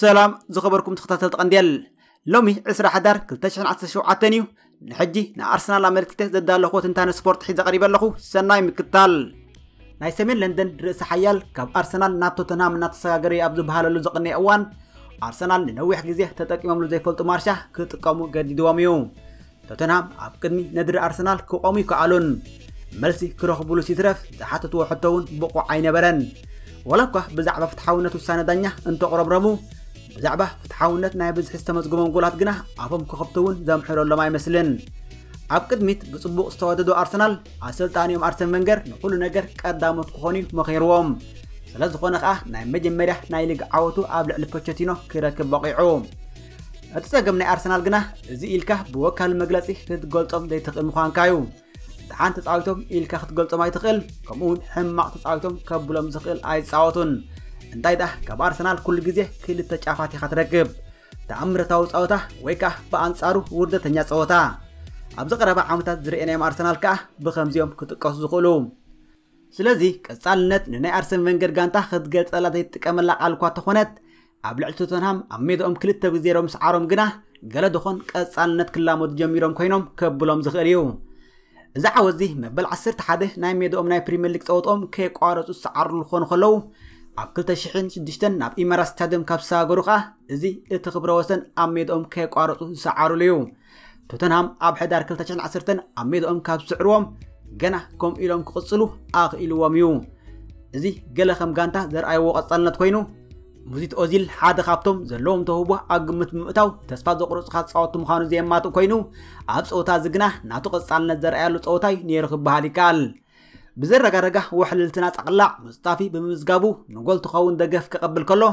ሰላም ዝኸበርኩም ተኸታተልቲ ቀንዴል፣ ሎሚ ዕስራ ሕዳር ክልተ ሽሕን ዓሰርተ ሸውዓተን እዩ። ንሕጂ ንኣርሰናል ኣመልኪተ ዘዳለኹዎ ትንታነ ስፖርት ሒዘ ቀሪበ ኣለኹ። ሰናይ ምክታል። ናይ ሰሜን ለንደን ርእሰ ሓያል ካብ ኣርሰናል ናብ ቶተንሃም እናተሰጋገረ ኣብ ዝበሃለሉ ዝቕነየ እዋን፣ ኣርሰናል ንነዊሕ ግዜ ተጠቂሞምሉ ዘይፈልጡ ማርሻ ክጥቀሙ ገዲድዎም እዩ። ቶተንሃም ኣብ ቅድሚ ነድሪ ኣርሰናል ክቆሙ ይከኣሉን መልሲ ክረኽቡሉ ሲትረፍ ዝሓተትዎ ሕቶ እውን ብቑዕ ኣይነበረን። ወላ እኳ ብዛዕባ ፍትሓውነት ውሳነ ዳኛ እንተቕረብረሙ፣ ብዛዕባ ፍትሓውነት ናይ ብዝሒ ዝተመዝገቦም ጎላት ግና ኣፎም ክኸፍቱ እውን ዘምሕረሎም ኣይመስልን። ኣብ ቅድሚት ብጽቡቕ ዝተወደዶ ኣርሰናል፣ ኣሰልጣኒኦም ኣርሰን ቨንገር ንኹሉ ነገር ቀዳሞት ክኾኑ እዩ መኺርዎም። ስለ ዝኾነ ኸኣ ናይ መጀመርያ ናይ ሊግ ዓወቱ ኣብ ልዕሊ ፖቸቲኖ ክረክብ በቒዑ። እቲ ጸገም ናይ ኣርሰናል ግና እዚ ኢልካ ብወካሊ መግለጺ ክትገልጾም ዘይትኽእል ምዃንካ እዩ። ደሓን ተጻዊቶም ኢልካ ክትገልጾም ኣይትኽእል፣ ከምኡ እውን ሕማቕ ተጻዊቶም ከብሎም ዝኽእል ኣይጻወቱን። እንታይ ደኣ ካብ ኣርሰናል ኩሉ ግዜ ክልተ ጫፋት ኢኻ ትረክብ። ተኣምረታዊ ጸወታ ወይ ከኣ ብኣንጻሩ ውርደተኛ ጸወታ። ኣብዚ ቀረባ ዓመታት ዝረኣናዮም ኣርሰናል ከኣ ብኸምዚኦም ክጥቀሱ ዝኽእሉ። ስለዚ ቀጻልነት ንናይ ኣርሰን ቨንገር ጋንታ ክትገልጸላ ዘይትጥቀመላ ቃል እኳ ተኾነት፣ ኣብ ልዕሊ ቶተንሃም ኣብ ሜዳኦም ክልተ ብዜሮ ምስዓሮም ግና ገለ ደኾን ቀጻልነት ክላመዱ ጀሚሮም ኮይኖም ከብሎም ዝኽእል እዩ። እዚ ዓወት እዚ መበል ዓሰርተ ሓደ ናይ ሜዳኦም ናይ ፕሪምየር ሊግ ጸወትኦም ከየቋረጹ ዝሰዓርሉ ክኾኑ ከለዉ፣ ኣብ ክልተ ሽሕን ሽዱሽተን ናብ ኢማራት ስታድዮም ካብ ዝሰጋገሩ ከኣ እዚ እቲ ክብረ ወሰን ኣብ ሜዳኦም ከየቋረጹ ዝሰዓርሉ እዩ። ቶተንሃም ኣብ ሕዳር ክልተ ሽሕን ዓሰርተን ኣብ ሜዳኦም ካብ ዝስዕርዎም ገና ከምኡ ኢሎም ክቕጽሉ ኣኽኢልዎም እዩ። እዚ ገለ ከም ጋንታ ዘርኣይዎ ቀጻልነት ኮይኑ፣ ሙዚት ኦዚል ሓደ ካብቶም ዘለዎም ተውህቦ ኣብ ግምት ብምእታው ተስፋ ዘቑርጹ ተጻወትቲ ምዃኑ ዘየማትእ ኮይኑ፣ ኣብ ጸወታ እዚ ግና ናቱ ቀጻልነት ዘርኣየሉ ጸወታ እዩ ነይሩ ክበሃል ይከኣል። ብዘረጋረጋ ወሕልልቲ ናጻ ቅላዕ ሙስጣፊ ብምምዝጋቡ ንጎል ትኸውን ደገፍ ክቐብል ከሎ፣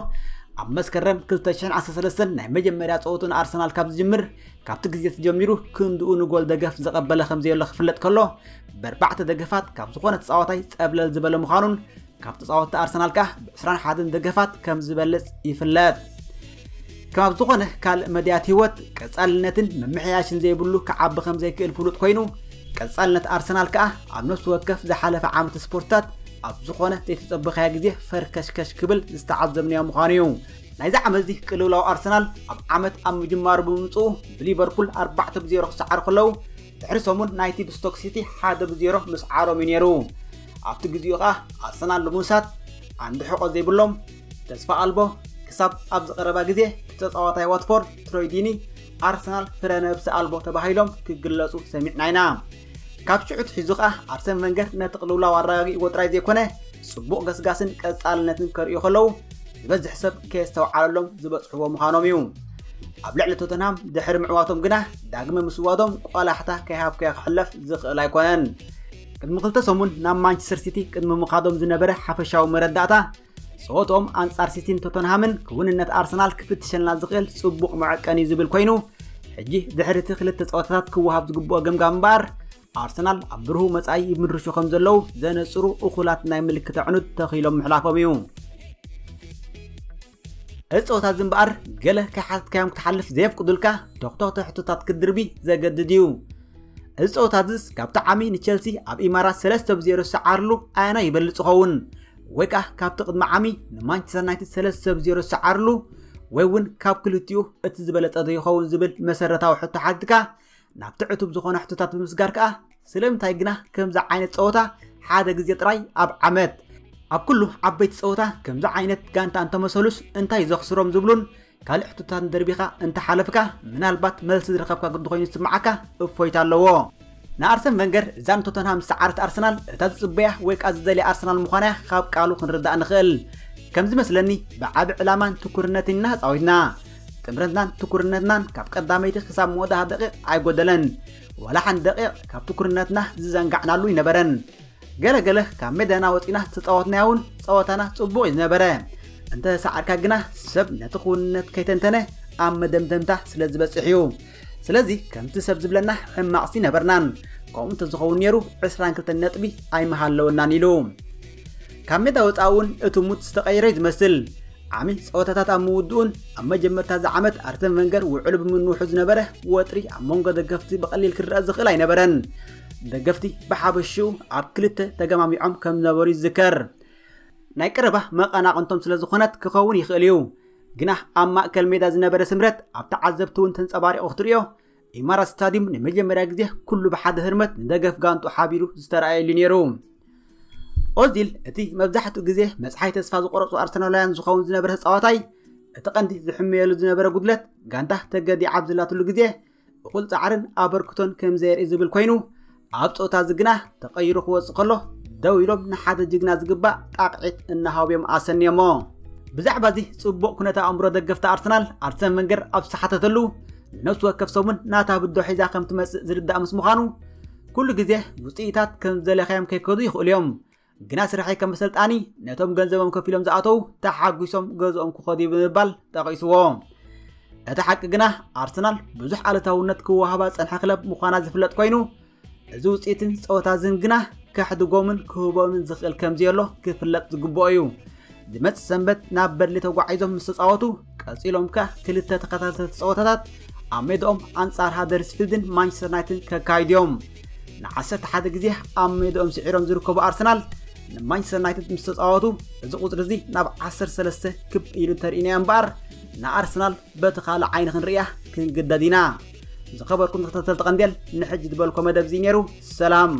ኣብ መስከረም ክልተ ሽሕን ዓሰርተ ሰለስተን ናይ መጀመርያ ጸወቱ ንኣርሰናል ካብ ዝጅምር፣ ካብቲ ግዜ ተጀሚሩ ክንድኡ ንጎል ደገፍ ዝቐበለ ከም ዘየሎ ክፍለጥ ከሎ፣ ብኣርባዕተ ደገፋት ካብ ዝኾነ ተጻዋታይ ጸብለል ዝበለ ምዃኑን፣ ካብ ተጻወትቲ ኣርሰናል ከኣ ብዕስራን ሓደን ደገፋት ከም ዝበልጽ ይፍለጥ። ከም ኣብ ዝኾነ ካልእ መድያት ህይወት ቀጻልነትን ምምሕያሽን ዘይብሉ ክዓቢ ከም ዘይክእል ፍሉጥ ኮይኑ፣ ቀጻልነት ኣርሰናል ከኣ ኣብ ነፍሲ ወከፍ ዝሓለፈ ዓመት ስፖርትታት ኣብ ዝኾነ ዘይተጸበኻዮ ግዜ ፈርከሽከሽ ክብል ዝተዓዘብናዮ ምዃኑ እዩ። ናይዚ ዓመት እዚ ቅልውላው ኣርሰናል ኣብ ዓመት ኣብ ምጅማሩ ብምምጽኡ ብሊቨርፑል ኣርባዕተ ብዜሮ ክሰዓሩ ከለዉ፣ ድሕሪ ሰሙን ናይቲ ብስቶክ ሲቲ ሓደ ብዜሮ ምስዓሮም እዩ ነይሩ። ኣብቲ ግዜኡ ከኣ ኣርሰናል ልሙሳት፣ ዓንዲ ሕቖ ዘይብሎም፣ ተስፋ ኣልቦ፣ ክሳብ ኣብዚ ቀረባ ግዜ ብተጻዋታይ ዋትፎርድ ትሮይ ዲኒ ኣርሰናል ፍረ ነብሲ ኣልቦ ተባሂሎም ክግለጹ ሰሚዕና ኢና። ካብ ሽዑ ኣትሒዙ ከኣ ኣርሰን ቨንገር ነቲ ቅልውላው ኣረጋጊእዎ ጥራይ ዘይኮነ፣ ጽቡቕ ገስጋስን ቀጻልነትን ከርእዩ ከለዉ፣ ዝበዝሕ ሰብ ከየስተውዓለሎም ዝበጽሕዎ ምዃኖም እዩ። ኣብ ልዕሊ ቶተንሃም ድሕሪ ምዕዋቶም ግና ዳግመ ምስዋዶም ቆላሕታ ከይሃብኩያ ክሕለፍ ዝኽእል ኣይኮነን። ቅድሚ ክልተ ሰሙን ናብ ማንቸስተር ሲቲ ቅድሚ ምኻዶም ዝነበረ ሓፈሻዊ መረዳእታ፣ ጸወትኦም ኣንጻር ሲቲን ቶተንሃምን ክውንነት ኣርሰናል ክፍትሸልና ዝኽእል ጽቡቕ መዐቀኒ እዩ ዝብል ኮይኑ፣ ሕጂ ድሕሪ እቲ ክልተ ጸወታታት ክወሃብ ዝግብኦ ገምጋም እምበኣር፣ ኣርሰናል ኣብ ብርሁ መጻኢ ይምርሹ ከም ዘለዉ ዘነጽሩ እኹላት ናይ ምልክት ኣዕኑድ ተኺሎም ምሕላፎም እዩ። እዚ ጸወታ እዚ እምበኣር ገለ ከይሓተትካዮም ክትሓልፍ ዘየፍቅዱልካ ተኽተኽቲ ሕቶታት ክትድርቢ ዘገድድ እዩ። እዚ ጸወታ እዚስ ካብቲ ዓሚ ንቸልሲ ኣብ ኢማራት ሰለስተ ብ ዜሮ ዝሰዓርሉ ኣየናይ ይበልጽ ይኸውን? ወይ ከኣ ካብቲ ቅድሚ ዓሚ ንማንቸስተር ዩናይትድ ሰለስተ ብ ዜሮ ዝሰዓርሉ ወይ እውን ካብ ክልቲኡ እቲ ዝበለጸ ዶ ይኸውን ዝብል መሰረታዊ ሕቶ ሓቲትካ ናብቲ ዕቱብ ዝኾነ ሕቶታት ብምስጋር ከኣ ስለምንታይ ግና ከምዚ ዓይነት ጸወታ ሓደ ግዜ ጥራይ ኣብ ዓመት ኣብ ኩሉ ዓበይቲ ጸወታ ከምዚ ዓይነት ጋንታ እንተመሰሉስ እንታይ ዘኽስሮም ዝብሉን ካልእ ሕቶታት ደርቢኻ እንተሓለፍካ ምናልባት መልሲ ዝረኸብካ ግዲ ኮይኑ ዝስምዓካ እፎይታ ኣለዎ። ንኣርሰን ቨንገር እዛ ንቶተንሃም ዝሰዓረት ኣርሰናል እታ ዝጽበያ ወይ ከኣ ዝደልያ ኣርሰናል ምዃና ካብ ቃሉ ክንርዳእ ንኽእል። ከም ዝመስለኒ ብዓቢ ዕላማን ትኩርነትን ኢና ተጻዊትና። ጥምረትናን ትኩርነትናን ካብ ቀዳመይቲ ክሳብ መወዳእታ ደቂቕ ኣይጎደለን። ዋላ ሓንቲ ደቂቕ ካብ ትኩርነትና ዝዘንጋዕናሉ ኣይነበረን። ገለ ገለ ካብ ሜዳና ወጺና ዝተጻወትናዮ እውን ጸወታና ጽቡቕ እዩ ዝነበረ። እንተ ሰዓርካ ግና ሰብ ነቲ ክውንነት ከይተንተነ ኣብ መደምደምታ ስለ ዝበጽሕ እዩ። ስለዚ ከምቲ ሰብ ዝብለና ሕማቕሲ ነበርናን። ከምኡ እንተዝኸውን ነይሩ ዕስራን ክልተን ነጥቢ ኣይምሃለወናን ኢሉ። ካብ ሜዳ ወጻኢ እውን እቲ ሙድ ዝተቐየረ እዩ ዝመስል። ዓሚ ጸወታታት ኣብ ምውድኡን ኣብ መጀመርታ እዚ ዓመት ኣርሰን ቨንገር ውዕሉ ብምንውሑ ዝነበረ ወጥሪ ኣብ መንጎ ደገፍቲ ብቐሊል ክረኣ ዝኽእል ኣይነበረን። ደገፍቲ ብሓፈሽኡ ኣብ ክልተ ተገማሚዖም ከም ዝነበሩ ይዝከር። ናይ ቀረባ መቐናቕንቶም ስለ ዝኾነት ክኸውን ይኽእል እዩ። ግና ኣብ ማእከል ሜዳ ዝነበረ ስምረት ኣብ ተዓዘብቲ እውን ተንጸባሪቑ ክትርእዮ፣ ኢማራት ስታዲየም ንመጀመርያ ግዜ ኩሉ ብሓደ ህርመት ንደገፍ ጋንቱ ሓቢሩ ዝተረኣየሉ ነይሩ። ኦዚል እቲ መብዛሕትኡ ግዜ መጽሓይ ተስፋ ዝቆረጹ ኣርሰናላውያን ዝኸውን ዝነበረ ተጻዋታይ፣ እቲ ቀንዲ ዝሕመየሉ ዝነበረ ጉድለት፣ ጋንታ ተገዲዓ ኣብ ዘላትሉ ግዜ እኹል ጻዕርን ኣበርክቶን ከም ዘየርኢ ዝብል ኮይኑ፣ ኣብ ጸወታ እዚ ግና ተቐይሩ ክወጽእ ከሎ ደው ኢሎም ንሓደ ጅግና ዝግባእ ጣቕዒት እናሃቡ እዮም ኣሰንዮሞ። ብዛዕባ እዚ ጽቡቕ ኩነተ ኣእምሮ ደገፍቲ ኣርሰናል ኣርሰን ቨንገር ኣብ ዝተሓተተሉ፣ ንነፍሲ ወከፍ ሰሙን ናታ ብዶ ሒዛ ከም ትመጽእ ዝርዳእ ምስ ምዃኑ፣ ኩሉ ግዜ ውጽኢታት ከም ዝደለኻዮም ከይከዱ ይኽእሉ እዮም። ግና ስርሐይ ከም ኣሰልጣኒ ነቶም ገንዘቦም ከፊሎም ዝኣተዉ ተሓጒሶም ገዝኦም ክኸዱ እዩ ብምባል ጠቒስዎ። እቲ ሓቂ ግና ኣርሰናል ብዙሕ ኣሉታውነት ክወሃባ ዝጸንሐ ክለብ ምዃና ዝፍለጥ ኮይኑ፣ እዚ ውጽኢትን ጸወታ ዝን ግና ከሕድጎምን ክህቦምን ዝኽእል ከም ዘየሎ ክፍለጥ ዝግብኦ እዩ። ዝመጽእ ሰንበት ናብ በርሊ ተጓዒዞም ምስ ተጻወቱ፣ ቀጺሎም ከኣ ክልተ ተኸታተልቲ ጸወታታት ኣብ ሜዳኦም ኣንጻር ሃደርስፊልድን ማንቸስተር ዩናይትድን ከካይዱ እዮም። ንዓሰርተ ሓደ ግዜ ኣብ ሜዳኦም ስዒሮም ዝርከቡ ኣርሰናል ንማንቸስተር ዩናይትድ ምስ ተጻወቱ፣ እዚ ቁጽሪ እዚ ናብ ዓሰርተ ሰለስተ ክብ ኢሉ እንተርኢና እምበኣር፣ ንኣርሰናል በቲ ካልእ ዓይኒ ክንርእያ ክንግደድ ኢና። ዝኸበርኩም ተኸታተልቲ ቀንዴል፣ ንሕጂ ዝበልኮ መደብ እዚ ነይሩ። ሰላም።